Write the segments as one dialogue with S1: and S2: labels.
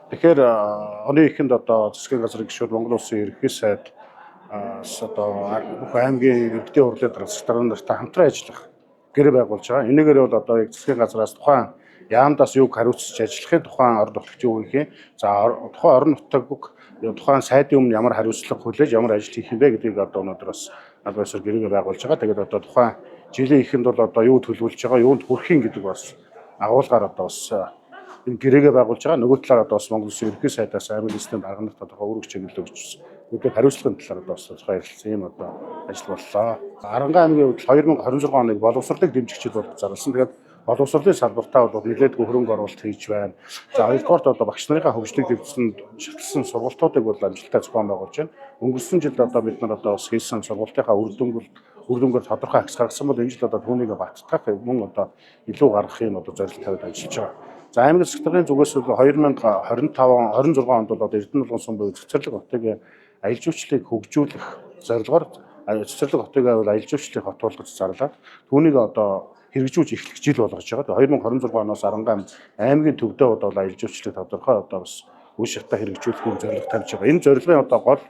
S1: Тэгэхээр оны эхэнд одоо засгийн газрын гишүүд, Монгол Улсын ерөнхий сайд одоо бүх аймгийн иргэдийн хурлын дарга, засаг дарга нартай хамтран ажиллах гэрээ байгуулж байгаа. Энийгээр бол одоо яг засгийн газраас тухайн яамдаас юуг хариуцж ажиллахын тухайн орон нутагт юу хийх юм. За, тухайн орон нутаг тухайн сайдын өмнө ямар хариуцлага хүлээж, ямар ажил хийх юм бэ гэдгийг одоо өнөөдөр бас аль биесээр гэрээгээ байгуулж байгаа. Тэгээд одоо тухайн жилийн эхэнд бол одоо юу төлөвлөж байгаа, юунд хүрэх юм гэдэг бас агуулгаар одоо бас энэ гэрээгээ байгуулж байгаа. Нөгөө талаар одоо бас Монгол Улсын ерөнхий сайдаас аймаг нийслэлийн дарга нарт тодорхой үүрэг чиглэл өгч өдөр хариуцлагын талаар одоо бас тодорхой ярилцсан юм одоо ажил боллоо. Аранхуй аймгийн хувьд 2026 оныг боловсролыг дэмжих жил болгож зарласан. Тэгээд боловсролын салбартаа бол нэлээдгүй хөрөнгө оруулалт хийж байна. За, хоёрдугаарт одоо багш нарынхаа хөгжлийг дэмжсэн шатлсан сургалтуудыг бол амжилттай зохион байгуулж байна. Өнгөрсөн жилд одоо бид нар одоо бас хийсэн сургалтынхаа үр дүнгээр тодорхой агс гаргасан бол энэ жил одоо түүнийг баттгах, мөн одоо илүү гаргах юм одоо зорилт тавиад ажиллаж байгаа. За, аймаг засаг даргын зүгээс бол 2025 26 онд бол одоо Эрдэнэ сум буюу Цэцэрлэг хотыг аялал жуулчлалыг хөгжүүлэх зорилгоор Цэцэрлэг хотыг бол аялал жуулчлалын хот болгож зарлаад түүнийг одоо хэрэгжүүлж эхлэх жил болгож байгаа. 2026 оноос Аранхуй аймгийн төвдөө одоо аялал жуулчлалыг тодорхой одоо бас үе шатаа хэрэгжүүлэх юм зорилго тавьж байгаа. Энэ зорилгын одоо гол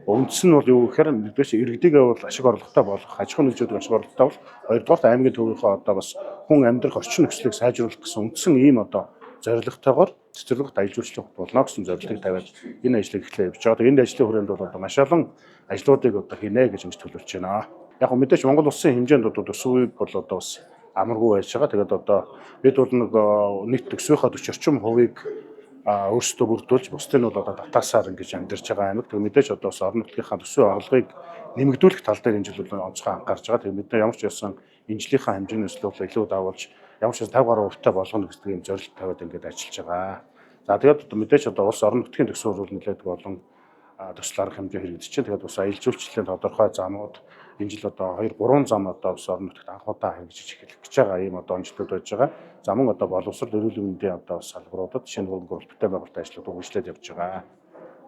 S1: үндэс нь бол юу гэхээр нэгдүгээр иргэдийгээ бол ашиг орлоготой болгох, аж ахуйн нэгжүүдийг ашиг орлоготой бол, хоёрдугаарт аймгийн төвийнхөө одоо бас хүн амьдрах орчин нөхцөлийг сайжруулах гэсэн үндсэн ийм одоо зорилготойгоор Цэцэрлэгт аялал жуулчлалын хот болно гэсэн зорилгыг тавиад энэ ажлыг эхлээ явж байгаа. Энэ ажлын хүрээнд бол одоо маш олон ажлуудыг одоо хийнэ гэж ингэж төлөвлөж байна. Яг нь мэдээж Монгол улсын хэмжээнд одоо төсвийг бол одоо бас амаргүй байж байгаа. Тэгээд одоо бид бол нэг нийт төсвийнхаа 40 орчим хувийг өөрсдөө бүрдүүлж, бусдыг нь бол одоо татаасаар ингэж амьдарч байгаа аймаг. Тэгээд мэдээж одоо бас орон нутгийнхаа төсвийн орлогыг нэмэгдүүлэх тал дээр энэ жил бол онцгой анхаарч байгаа. Тэгээд мэдээ ямар ч байсан энэ жилийнхаа хэмжээний өсөлт бол илүү дагуулж, ямар ч 50 гаруй хувьтай болгоно гэдэг юм зорилт тавиад ингээд ажиллаж байгаа. За, тэгээд одоо мэдээж одоо улс орон нутгийн төсвөр бол нэлээд олон төсөл арга хэмжээ хэрэгжиж байна. Тэгээд бас аялал жуулчлалын тодорхой замууд энэ жил одоо 2 3 зам одоо бас орон нутагт анх удаа хэрэгжиж эхлэх гэж байгаа ийм одоо онцлог байж байгаа. За, мөн одоо боловсрол, эрүүл мэндийн одоо бас салбаруудад шинэ хөрөнгө оруулалт, бүтээн байгуулалтын ажлууд үргэлжлээд явж байгаа.